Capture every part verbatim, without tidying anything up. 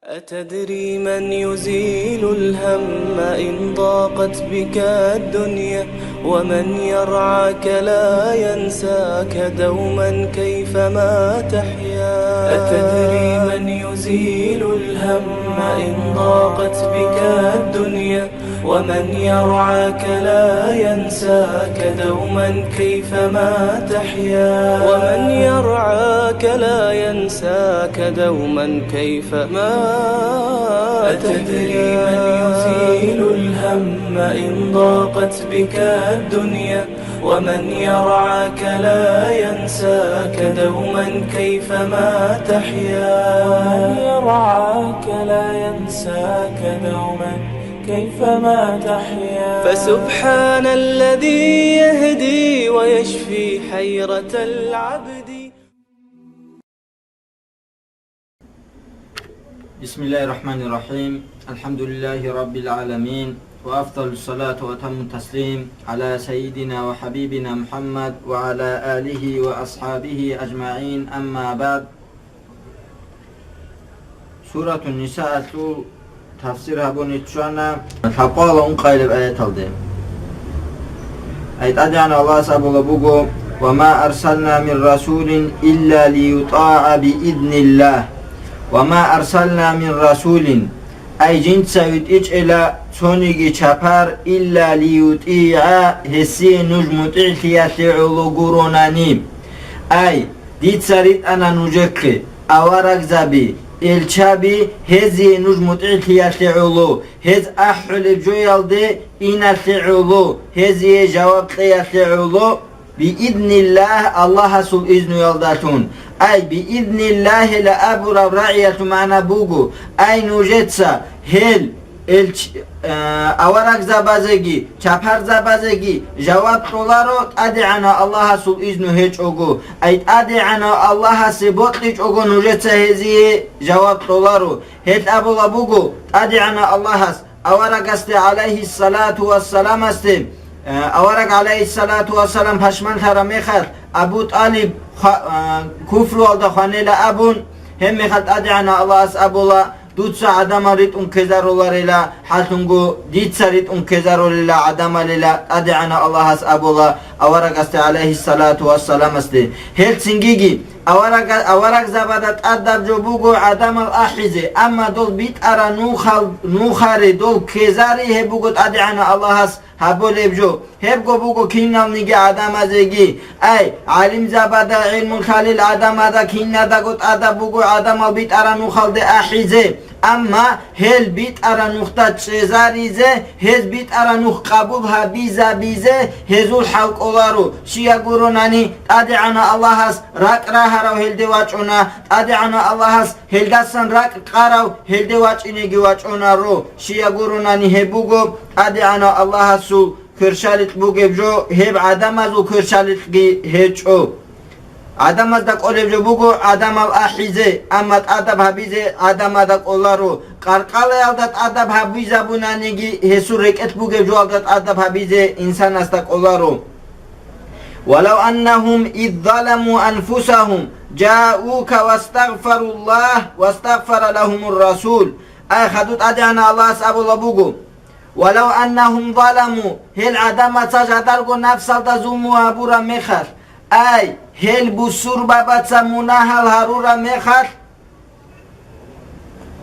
أتدري من يزيل الهم إن ضاقت بك الدنيا؟ ومن يرعاك لا ينساك دوما كيفما تحيا. أتدري من يزيل الهم إن ضاقت بك الدنيا؟ ومن يرعاك لا ينساك دوما كيفما تحيا. ومن يرعاك لا ينساك دوما كيفما. أتدري من يزيل الهم إن ضاقت بك الدنيا؟ ومن يرعاك لا ينساك دوما كيفما تحيا. ومن يرعاك لا ينساك دوما كيفما تحيا. فسبحان الذي يهدي ويشفي حيرة العبد. بسم الله الرحمن الرحيم. الحمد لله رب العالمين، وأفضل الصلاة وأتم التسليم على سيدنا وحبيبنا محمد وعلى آله وأصحابه أجمعين، أما بعد. Суратун Нисаалъул тафсир гьабуни чӀвана лъабкъоялда ункъабилеб аяталде. Ай ТӀадегӀанав Аллагьас абулеб буго: «Ва ма арсална мин расулин илла лиютӀагӀа биизниллагь, ва ма арсална мин расулин», ай жинца витӀичӀила цониги чапар, «илла лиютӀигӀа», гьесие нуж мутӀигӀлъиялъе гӀоло гуронани. Ай, дица ритӀана нужехъе аварагзаби, элчаби, гьезие нуж мутӀигӀлъиялъе гӀоло, гьез ахӀулеб жоялде иналъе гӀоло, гьезие жаваб кьеялъе гӀоло, биизниллагь, Аллагьасул изнуялдалъун. Ай, биизниллагьила абураб рагӀиялъул магӀна буго, ай, нужеца гьел элч-, э, аварагзабазеги, чапарзабазеги жаваб кьоларо, ТӀадегӀанав Аллагьасул изну гьечӀого. Ай, ТӀадегӀанав Аллагьасе бокьичӀого нужеца гьезие жаваб кьоларо. Гьел абула буго ТӀадегӀанав Аллагьас аварагасде, гӀалайгьиссалату вассаламасде, э, авараг, гӀалайгьиссалату вассалам, пашманлъараб мехалъ, Абу ТӀалиб хва-, э, куфруялда хванила абун, гьеб мехалъ ТӀадегӀанав Аллагьас абула, дуца гӀадамал ритӀун ккезаруларила, хӀалъунго дица ритӀун ккезарулила гӀадамалила, ТӀадегӀанав Аллагьас абула аварагасде, гӀалайгьиссалату вассаламасде. Гьелцингиги аварага-, аварагзабада тӀадаб жо буго гӀадамал ахӀизе, амма дол битӀараб нухал-, нухари, дол ккезари гьеб буго ТӀадегӀанав Аллагьас гьабулеб жо. Гьебго буго киналниги гӀадамазеги. Ай, гӀалимзабада, гӀилму лъалел гӀадамада кинадаго тӀадаб буго гӀадамал битӀараб нухалде ахӀизе. Амма гьел битӀараб нухда чӀезаризе, гьез битӀараб нух къабул гьабизабизе гьезул хӀал кӀоларо, щай гуронани ТӀадегӀанав Аллагьас ракӀ рагьарав гьелде вачӀуна, ТӀадегӀанав Аллагьас гьелдасан ракӀ къарав гьелде вачӀинеги вачӀунаро, щай гуронани гьеб буго ТӀадегӀанав Аллагьасул кверщаликь бугеб жо, гьеб гӀадамазул кверщаликьги гьечӀо. ГӀадамазда кӀолеб жо буго гӀадамал ахӀизе, амма тӀадаб гьабизе гӀадамазда кӀоларо. Къаркъалаялда тӀадаб гьабизабунаниги, гьесул рекӀелъ бугеб жоялда тӀадаб гьабизе инсанасда кӀоларо. «Валав аннагьум из заламу анфусагьум жаука вастагъфаруллагь, вастагъфара лагьумур расул». Ай, хадуб ТӀадегӀанав Аллагьас абула буго: «Валав аннагьум заламу», гьел гӀадамаца жадарго напсалда зулму гьабураб мехалъ, ай, гьел бусурбабаца мунагьал гьарураб мехалъ,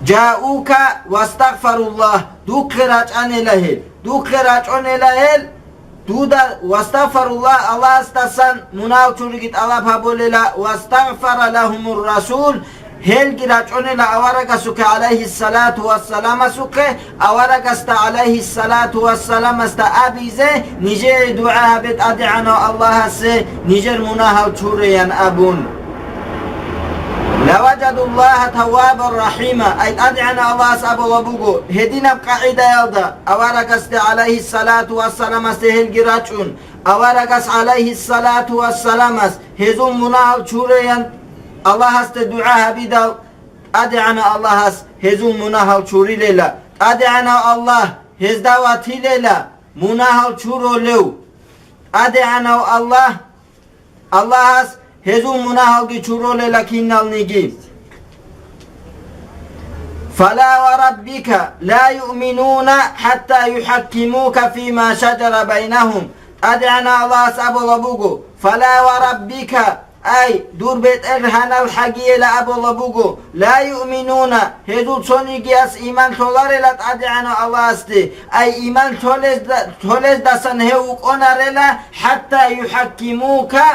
«Жаука вастагъфаруллагь», духъе рачӀанила гьел, духъе рачӀунила гьел, дуда вастагъфаруллагь, Аллагьасдасан мунагьал чуриги тӀалаб гьабулила, «вастагъфара лагьумур расул», гьелги рачӀунила аварагасухъе, гӀалайгьиссалату вассаламасухъе, аварагасда, гӀалайгьиссалату вассаламасда, абизе, нижее дугӀа гьабе ТӀадегӀанав Аллагьасе, нижер мунагьал чураян абун. «Лаважадуллагьа таввабар рахӀима», ай ТӀадегӀанав Аллагьас абула буго, гьединаб къагӀидаялда аварагасде, гӀалайгьиссалату вассаламасде, гьелги рачӀун, аварагас, гӀалайгьиссалату вассаламас, гьезул мунагьал чураян Аллагьасде дугӀа гьабидал, ТӀадегӀанав Аллагьас гьезул мунагьал чурилела, ТӀадегӀанав Аллагь гьезда ватилела, мунагьал чурулев ТӀадегӀанав Аллагь, Аллагьас гьезул мунагьалги чурулела киналниги. «Фала ва раббика ла юъминуна хӀатта юхӀаккимука фима шаджара байнахум». ТӀадегӀанав Аллагьас абула буго: «Фала ва раббика», ай, дур БетӀергьанал хӀагийила абула буго, «ла юъминуна», гьезул цонигияс иман лъоларела ТӀадегӀанав Аллагьасде, ай, иман лъолезда-, лъолездасан гьев вукӀунарела, «хӀатта юхӀаккимука»,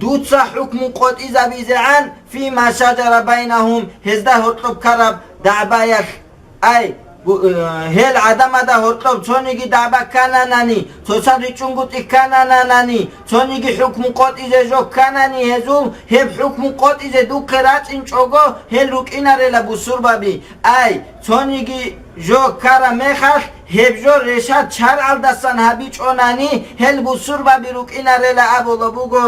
дуца хӀукму къотӀизабизегӀан, «фима шаджара байнахум», гьезда гьоркьоб ккараб дагӀбаялъ. Ай, бу-, э, гьел гӀадамазда гьоркьоб цониги дагӀба ккананани, цоцазда ричӀчӀунгутӀи ккананани, цониги хӀукму къотӀизе жо кканани гьезул, гьеб хӀукму къотӀизе духъе рачӀинчӀого, гьел рукӀинарела бусурбаби. Ай, цониги жо ккараб мехалъ, гьеб жо решат шаргӀалдасан гьабичӀонани, гьел бусурбаби рукӀинарела абула буго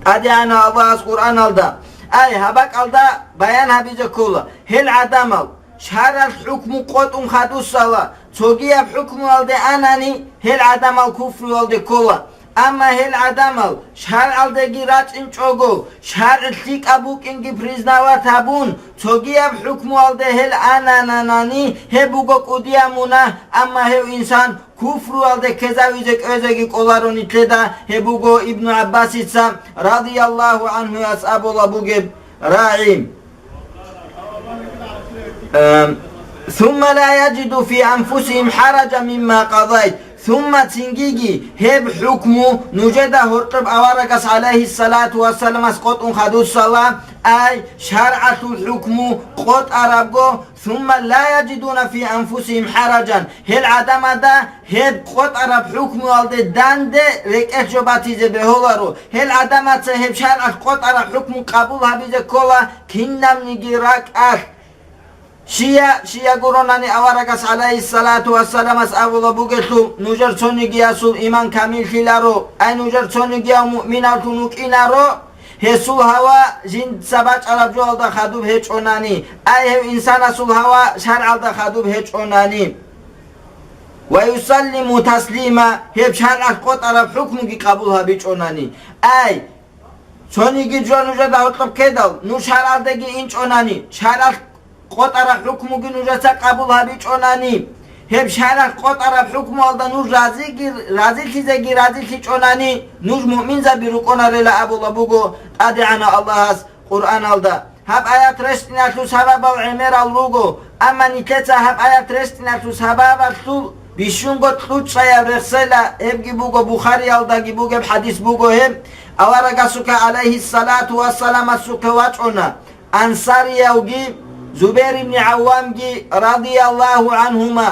ТӀадегӀанав Аллагьас Къуръаналда. Ай, гьаб бакӀалда баян гьабизе ккола, гьел гӀадамал шаргӀалъ хӀукму къотӀун хадусала, цогияб хӀукмуялде анани, гьел гӀадамал куфруялде ккола. Амма гьел гӀадамал шаргӀалдеги рачӀинчӀого, шаргӀ лъикӀаб букӀинги признавать гьабун, цогияб хӀукмуялде гьел анананани, гьеб буго кӀудияб мунагь, амма гьев инсан куфруялде ккезавизе кӀвезеги кӀоларо нилъеда, гьеб буго Ибну ГӀаббасица, радияллагьу гӀанхуяс, абула бугеб рагӀи. Эм, «Сумма ла яджиду фи анфусихим хӀараджан мимма къадайт». Сумма, цингиги, гьеб хӀукму нужеда гьоркьоб аварагас, гӀалайгьиссалату вассаламас, къотӀун хадусала, ай, шаргӀалъул хӀукму къотӀарабго, «Сумма ла яджидуна фи анфусихим хӀараджан», гьел гӀадамазда гьеб къотӀараб хӀукмуялде данде рекӀелъ жо батизе бегьуларо, гьел гӀадамаца гьеб шаргӀалъ къотӀараб хӀукму къабул гьабизе ккола кинабниги ракӀалъ. Щия, щия гуронани аварагас, гӀалайгьиссалату вассаламас, абула бугелъул, нужер цонигиясул иман камиллъиларо, ай, нужер цонигияв муъминаллъун вукӀинаро, гьесул гьава жинца бачӀараб жоялда хадуб гьечӀонани, ай, гьев инсанасул гьава шаргӀалда хадуб гьечӀонани. «Ва юсаллиму таслима», гьеб шаргӀалъ къотӀараб хӀукмуги къабул гьабичӀонани. Ай, цониги жо нужеда гьоркьоб ккедал, нуж шаргӀалдеги инчӀонани, шаргӀалъ къотӀараб хӀукмуги нужеца къабул гьабичӀонани, гьеб шаргӀалъ къотӀараб хӀукмуялда нуж разиги, разилъизеги разилъичӀонани, нуж муъминзаби рукӀунарела абула буго ТӀадегӀанав Аллагьас Къуръаналда. Гьаб аят рещтӀиналъул сабабал гӀемерал руго, амма нилъеца гьаб аят рещтӀиналъул сабабалъул бищунго кьучӀаяб рехсела, гьебги буго, Бухариялдаги бугеб хӀадис буго гьеб, аварагасухъе, гӀалайгьиссалату вассаламасухъе вачӀуна ансариявги Зубайр ибн ГӀаввамги, радияллагьу гӀанхума.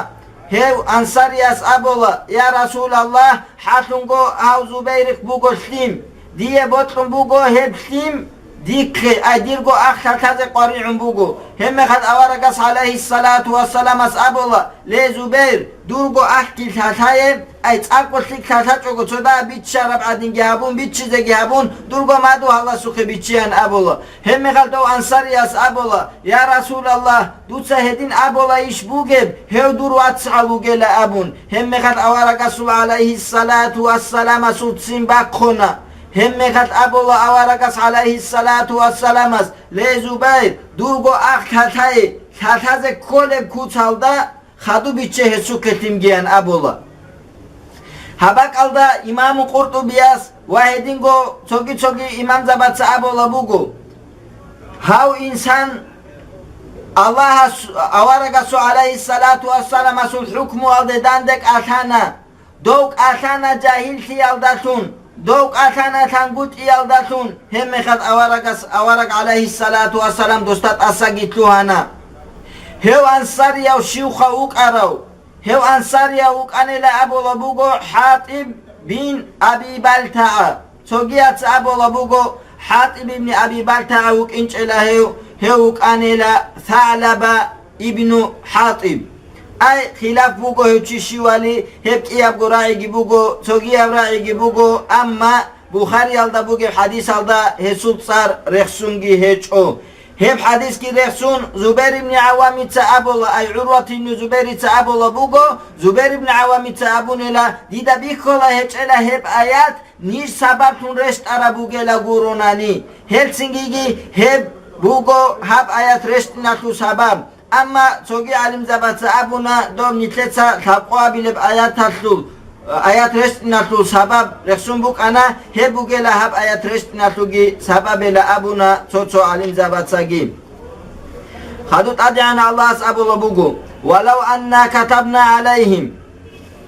Гьев ансарияс абула: «Я Расулаллагь, хӀалъунго гьав Зубайрихъ буго лъим. Дие бокьун буго гьеб лъим дихъе, ай, дирго ахъ лъалъазе къваригӀун буго». Гьебмехалъ аварагас, гӀалайгьиссалату вассаламас, абула: «Ле, Зубайр, дурго ахъги лъалъае, ай, цӀакъго лъикӀ лъалъачӀого, цо дагьаб биччараб гӀадинги гьабун, биччизеги гьабун, дурго мадугьаласухъе биччеян», абула. Гьебмехалъ дов ансарияс абула: «Я Расулаллагь, дуца гьедин абулайищ бугеб, гьев дур вацгӀал вугела?» абун. Гьебмехалъ аварагасул, гӀалайгьиссалату вассаламасул, ццин бахъуна. Гьебмехалъ абула аварагас, гӀалайгьиссалату вассаламас: «Ле, Зубайр, дурго ахъ лъалъае, лъалъазе кколеб куцалда хадуб бичче гьесухъе лъимгиян», абула. Гьаб бакӀалда имаму КъуртӀубияс ва гьединго цоги-цоги имамзабаца абула буго: гьав инсан Аллагьас, аварагасул, гӀалайгьиссалату вассаламасул, хӀукмуялде данде кӀалъана, дов кӀалъана жагьиллъиялдалъун, дов кӀалъана лъангутӀиялдалъун, гьебмехалъ аварагас, авараг, гӀалайгьиссалату вассалам, досда тӀасаги лъугьана. Гьев ансарияв щивха вукӀарав? Гьев ансарияв вукӀанила абула буго ХӀатӀиб бин Аби БалтагӀа. Цогияц абула буго, ХӀатӀиб ибн Аби БалтагӀа вукӀинчӀила гьев, гьев вукӀанила СагӀлаба ибну ХӀатӀиб. Ай, хилаф буго гьев чи щивали, гьеб кӀиябго рагӀиги буго, цогияб рагӀиги буго, амма Бухариялда бугеб хӀадисалда гьесул цӀар рехсунги гьечӀо. Гьеб хӀадисги рехсун, Зубайр ибн ГӀаввамица абула, ай, ГӀурват ибн Зубайрица абула буго, Зубайр ибн ГӀаввамица абунила: «Дида бихьула гьечӀела гьеб аят ниж сабаблъун рещтӀараб бугела гуронани». Гьелцингиги гьеб буго гьаб аят рещтӀиналъул сабаб. Амма цоги гӀалимзабаца абуна, доб нилъеца лъабкъоабилеб аяталъул, аят рещтӀиналъул сабаб рехсун букӀана, гьеб бугела гьаб аят рещтӀиналъулги сабабила абуна цо-цо гӀалимзабацаги. Хадуб ТӀадегӀанав Аллагьас абула буго: «Валав анна катабна гӀалайгьим»,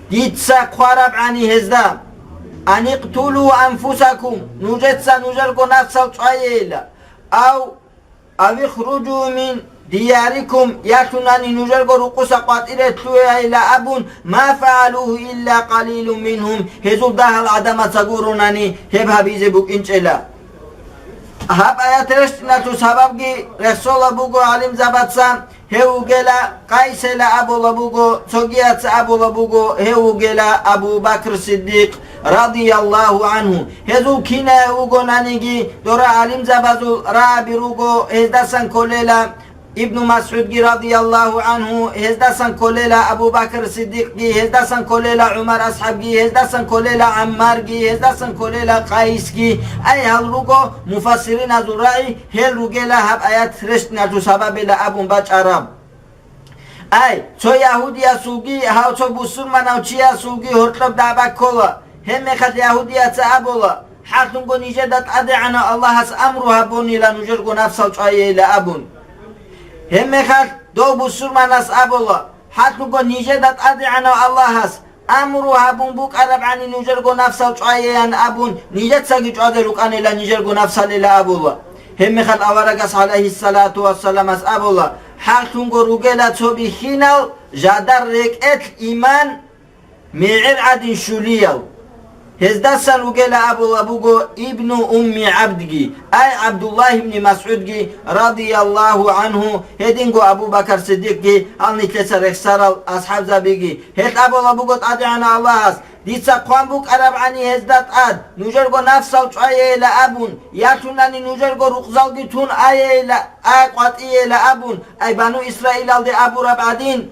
дица хъварабгӀани гьезда: «Аникътулу анфусакум», нужеца нужерго нафсал чӀвайейила, ав «Авихруджу мин диярикум», ялъунани нужерго рукъуса къватӀире лъугьейила абун, «ма фагӀалугьу илла къалилун мингьум», гьезул дагьал гӀадамаца гуронани гьеб гьабизе букӀинчӀела. Гьаб аят рещтӀиналъул сабабги рехсола буго гӀалимзабаца, гьев вугела Къайсела абула буго, цогияца абула буго, гьев вугела Абу Бакр Сиддикъ, радияллагьу гӀанху. Гьезул киная вугонаниги, дора гӀалимзабазул рагӀаби руго, гьездасан кколела Ибну МасгӀудги, радияллагьу гӀанху, гьездасан кколела Абу Бакр Сиддикъги, гьездасан кколела ГӀумар асхӀабги, гьездасан кколела ГӀаммарги, гьездасан кколела Къайсги. Ай, гьал руго муфассириназул рагӀи, гьел ругела гьаб аят рещтӀиналъул сабабила абун бачӀараб. Ай, цо ягьудиясулги, гьав цо бусурманав чиясулги гьоркьоб дагӀба ккола. Гьебмехалъ ягьудияца абула: «ХӀакълъунго нижеда ТӀадегӀанав Аллагьас амру гьабунила нужерго нафсал чӀвайейила», – абун. Гьебмехалъ дов бусурманас абула: «ХӀакълъунго нижеда ТӀадегӀанав Аллагьас амру гьабун букӀарабгӀани нужерго нафсал чӀвайеян», – абун, нижецаги чӀвазе рукӀанила нижерго нафсалила абула. Гьебмехалъ аварагас, гӀалайгьиссалату вассаламас, абула: «ХӀакълъунго ругела цо бихьинал жадар рекӀелъ иман мегӀер гӀадин щулиял». Гьездасан ругела абула буго Ибну Умми ГӀабдги, ай ГӀабдуллагь ибни МасгӀудги, радияллагьу гӀанху, гьединго Абу Бакар Сиддикъги, гьал нилъеца рехсарал асхӀабзабиги. Гьел абула буго ТӀадегӀанав Аллагьас: «Дица хъван букӀарабгӀани гьезда тӀад, нужерго нафсал чӀвайейила абун, ялъунани нужерго рукъзалги тун айейила, а къватӀийейила абун, ай Бану Исраилалде абураб гӀадин».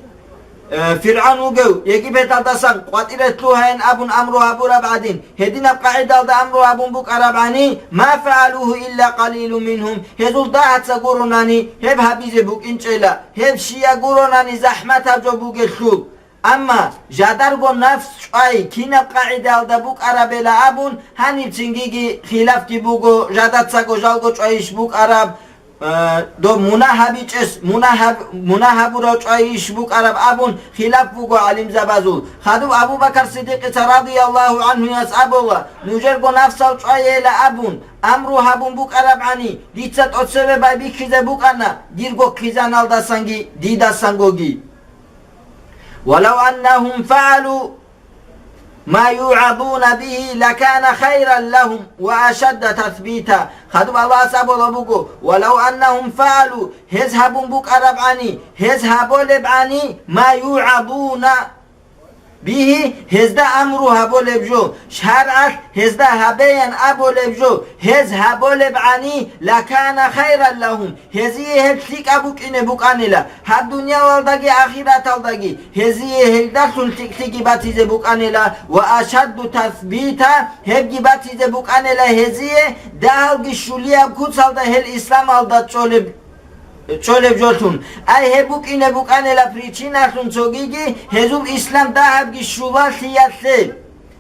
Э, ФиргӀавн вугев, Египеталдасан къватӀире лъугьаян абун амру гьабураб гӀадин, гьединаб къагӀидалда амру гьабун букӀарабгӀани, «ма фагӀалугьу илла къалилун мингьум», гьезул дагьаца гуронани гьеб гьабизе букӀинчӀела, гьеб щия гуронани захӀматаб жо бугелъул. Амма жадарго нафс чӀвай кинаб къагӀидалда букӀарабела абун, гьаниб цингиги хилафги буго, жадацаго жалго чӀвайищ букӀараб, Э, доб мунагь гьабичӀес, мунагь гьаб-, мунагь гьабурав чӀвайищ букӀараб абун хилаф буго гӀалимзабазул. Хадуб Абу Бакар Сиддикъица, радияллагьу гӀанхуяс, абула: «Нужерго нафсал чӀвайейила абун, амру гьабун букӀарабгӀани, дица тӀоцебе байбихьизе букӀана дирго хъизаналдасанги дидасангоги». «Валав аннагьум фагӀалу ма югӀазуна бигьи лакана хайран лагьум ва ашадда тасбита». Хадуб Аллагьас абула буго: «Валав аннагьум фагӀалу», гьез гьабун букӀарабгӀани, гьез гьаболебгӀани, «ма югӀазуна бигьи», гьезда амру гьаболеб жо, шаргӀалъ гьезда гьабеян абулеб жо, гьез гьаболебгӀани, «лакана хайран лагьум», гьезие гьеб лъикӀаб букӀине букӀанила, гьаб дуниялалдаги ахираталдаги гьезие гьелдалъун лъикӀлъиги батизе букӀанила, «ва ашадду тасбита», гьебги батизе букӀанила гьезие, дагьалги щулияб куцалда гьел исламалда чӀолеб, чӀолеб жолъун. Ай, гьеб букӀине букӀанила причиналъун цогиги, гьезул ислам дагьабги щулалъиялъе.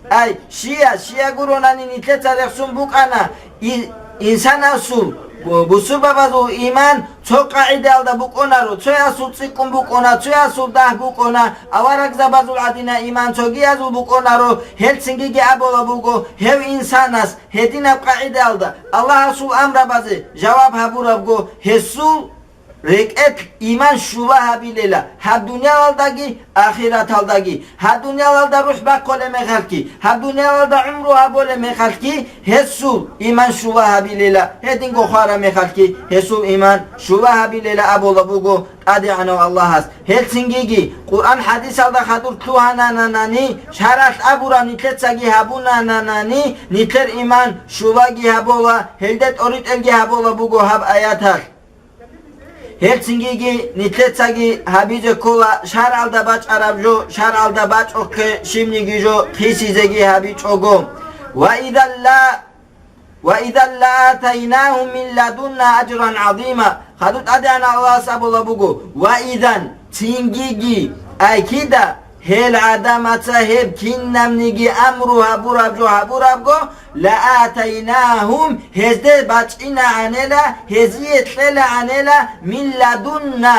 Ай, шия, шия гуронани нилъеца рехсун букӀана, и-, инсанасул, бу-, бусурбабазул иман цо къагӀидаялда букӀунаро, цоясул цӀикӀкӀун букӀуна, цоясул дагь букӀуна, аварагзабазул гӀадина иман цогиязул букӀунаро, гьелцингиги абула буго, гьев инсанас гьединаб къагӀидаялда, Аллагьасул амрабазе жаваб гьабурабго, гьесул рекӀелъ иман щула гьабилела гьаб дуниялалдаги ахираталдаги. Гьаб дуниялалда рухӀ бахъулеб мехалъги, гьаб дуниялалда гӀумру гьабулеб мехалъги гьесул иман щула гьабилела, гьединго хвараб мехалъги гьесул иман щула гьабилела абула буго ТӀадегӀанав Аллагьас. Гьелцингиги Къуръан хӀадисалда хадур лъугьананани, шаргӀалъ абураб нилъецаги гьабунанани, нилъер иман щулаги гьабула, гьелде тӀоритӀелги гьабула буго гьаб аяталъ. Гьелцингиги нилъецаги гьабизе ккола шаргӀалда бачӀараб жо, шаргӀалда бачӀухъе щибниги жо хисизеги гьабичӀого. «Ва изалла, ва изалла атайнагьум мин ладунна ажран гӀазима». Хадуб ТӀадегӀанав Аллагьас абулаб буго: «Ва изан», цингиги, ай кида, гьел гӀадамаца гьеб кинабниги амру гьабураб жо гьабурабго, «ла атайнагьум», гьезде бачӀинагӀанила, гьезие кьелегӀанила, «мин ладунна»,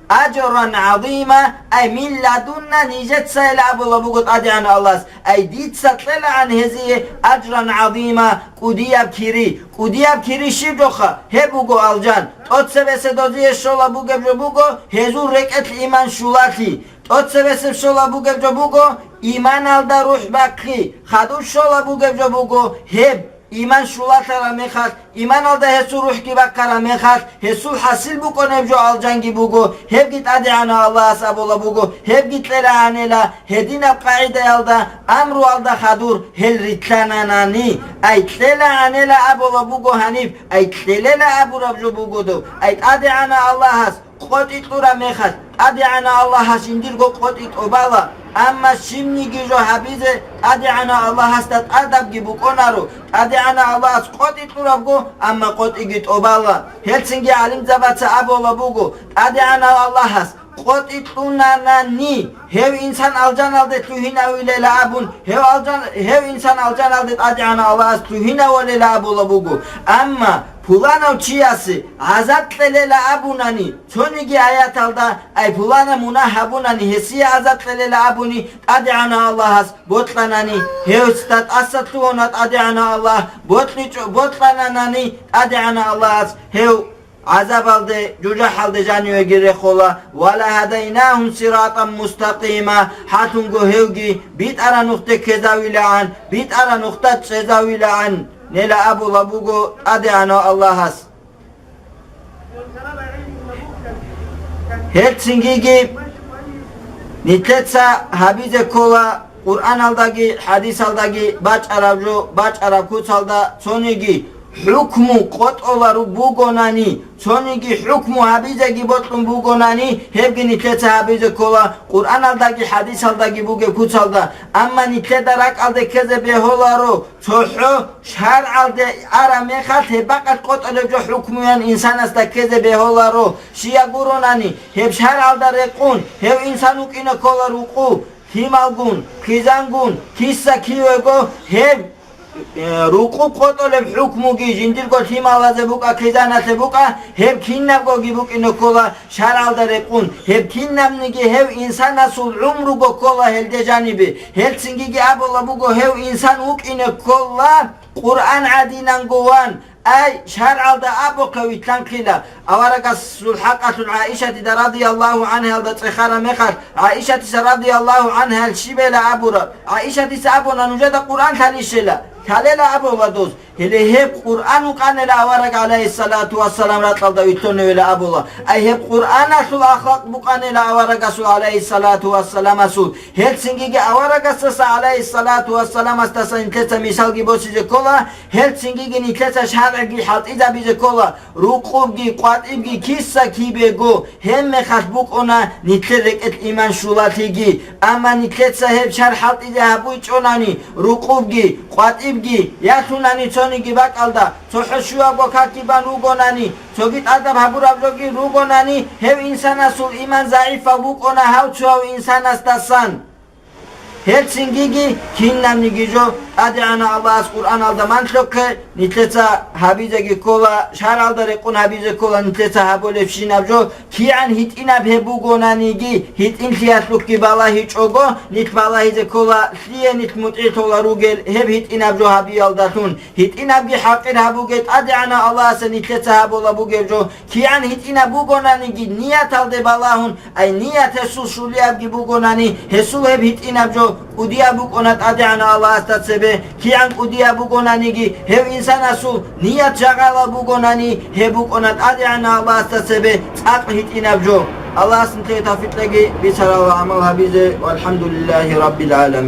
«Ажран гӀазима», ай, «мин ладунна», нижецайила абула буго ТӀадегӀанав Аллагьас, ай, дица кьелаан гьезие «ажран гӀазима», кӀудияб кири. КӀудияб кири щиб жоха? Гьеб буго алжан. ТӀоцебесеб дозие щола бугеб жо буго гьезул рекӀелъ иман щулалъи. ТӀоцебесеб щола бугеб жо буго иманалда рухӀ бахъи. Хадуб щола бугеб жо буго гьеб. Иман щулалъараб мехалъ, иманалда гьесул рухӀги бахъараб мехалъ, гьесул хӀасил букӀунеб жо алжанги буго, гьебги ТӀадегӀанав Аллагьас абула буго, гьебги кьелаанила, гьединаб къагӀидаялда, амруалда хадур гьел рилълъананани. Ай кьелаанила абула буго гьаниб, ай кьелела абураб жо буго дов, ай ТӀадегӀанав Аллагьас къотӀи кьураб мехалъ, ТӀадегӀанав Аллагьас жиндирго къотӀи тӀобала, амма щибниги жо гьабизе ТӀадегӀанав Аллагьасда тӀадабги букӀунаро, ТӀадегӀанав Аллагьас къотӀи кьурабго, амма къотӀиги тӀобала. Гьелцинги гӀалимзабаца абула буго, ТӀадегӀанав Аллагьас къотӀи кьунанани, гьев инсан алжаналде лъугьинавилела абун, гьев алжан-, гьев инсан алжаналде ТӀадегӀанав Аллагьас лъугьинавулела абула буго. Амма пуланав чиясе гӀазаб кьелела абунани, цониги аяталда, ай пулана мунагь гьабунани, гьесие гӀазаб кьелела абуни, ТӀадегӀанав Аллагьас бокьанани, гьесда тӀаса лъугьуна ТӀадегӀанав Аллагь, бокьичӀо-, бокьананани, ТӀадегӀанав Аллагьас гьев гӀазабалде, жужахӀалде жанивеги рехула, «ва ла гьадайнагьум сиратан мустакъима», гьалъунго гьевги битӀараб нухде ккезавилаан, битӀараб нухда чӀезавилаан, нела абула буго ТӀадегӀанав Аллагьас. Гьелцинги нилъеца гьабизе ккола Къуръаналдаги хӀадисалдаги бачӀараб жо, бачӀараб куцалда цониги хӀукму къотӀолару бугонани, цониги хӀукму гьабизеги бокьун бугонани, гьебги нилъеца гьабизе ккола Къуръаналдаги хӀадисалдаги бугеб куцалда. Амма нилъеда ракӀалде ккезе бегьуларо, цохӀо шаргӀалде араб мехалъ гьеб бакъалъ къотӀолеб жо хӀукмуян инсанасда ккезе бегьуларо. Щияг гуронани, гьеб шаргӀалда рекъун, гьев инсан вукӀине ккола рукъу, лъималгун, хъизангун, киса-кивего гьеб, э, рукъуб къотӀолеб хӀукмуги жиндирго лъималазе букӀа, хъизаналъе букӀа, гьеб кинабгоги букӀине ккола шаргӀалда рекъун, гьеб кинабниги гьев инсанасул гӀумруго ккола гьелде жанибе. Гьелцингиги абула буго, гьев инсан вукӀине ккола Къуръан гӀадинанго ван, ай, шаргӀалда абухъе вилълъанхъила. Аварагасул хӀакъалъулъ ГӀаишатида радияллагьу гӀангьаялда цӀехараб мехалъ, ГӀаишатица радияллагьу гӀангьаял щибела абураб? ГӀаишатица абуна, нужеда Къуръан лъалищела? Лъалела абула дос. Гьеле гьеб Къуръан вукӀанила авараг гӀалайгьиссалату вассалам ракьалда вилълъуневила абула. Ай гьеб Къуръаналъул ахлакъ букӀанила аварагасул гӀалайгьиссалату вассаламасул. Гьелцингиги аварагасдаса гӀалайгьиссалату вассаламасдаса нилъеца мисалги босизе ккола, гьелцингиги нилъеца шаргӀги хӀалтӀизабизе ккола, рукъубги, къватӀибги киса-кибего, гьебмехалъ букӀуна нилъер рекӀелъ иман щулалъиги. Амма нилъеца гьеб шаргӀ хӀалтӀизе гьабуйчӀонани, рукъубги, къватӀибги, ялъунани цониги бакӀалда, цохӀо щуябго какги бан ругонани, цоги тӀадаб гьабураб жоги ругонани, гьев инсанасул иман загӀипав букӀуна гьав цо гьав инсанасдасан. Гьелцингиги кинабниги жо ТӀадегӀанав Аллагьас Къуръаналда манлъухъе нилъеца гьабизеги ккола, шаргӀалда рекъун гьабизе ккола нилъеца гьабулебщинаб жо, кигӀан гьитӀинаб гьеб бугонаниги, гьитӀинлъиялъухъги балагьичӀого, нилъ балагьизе ккола, лъие нилъ мутӀигӀлъула ругел гьеб гьитӀинаб жо гьабиялдалъун. ГьитӀинабги хӀакъир гьабуге, ТӀадегӀанав Аллагьасе нилъеца гьабула бугеб жо. КигӀан гьитӀинаб бугонаниги, нияталде балагьун, ай ният гьесул щулиябги бугонани, гьесул гьеб гьитӀинаб жо кӀудияб букӀуна ТӀадегӀанав Аллагьасда цебе. КигӀан кӀудияб бугонаниги, гьев инсанасул ният жагъалаб бугонани, гьеб букӀуна ТӀадегӀанав Аллагьасда цебе цӀакъ гьитӀинаб жо. Аллагьас нилъее тавфикъ кьеги бицарал гӀамал гьабизе. ВалхӀамдулиллагьи раббил гӀаламин.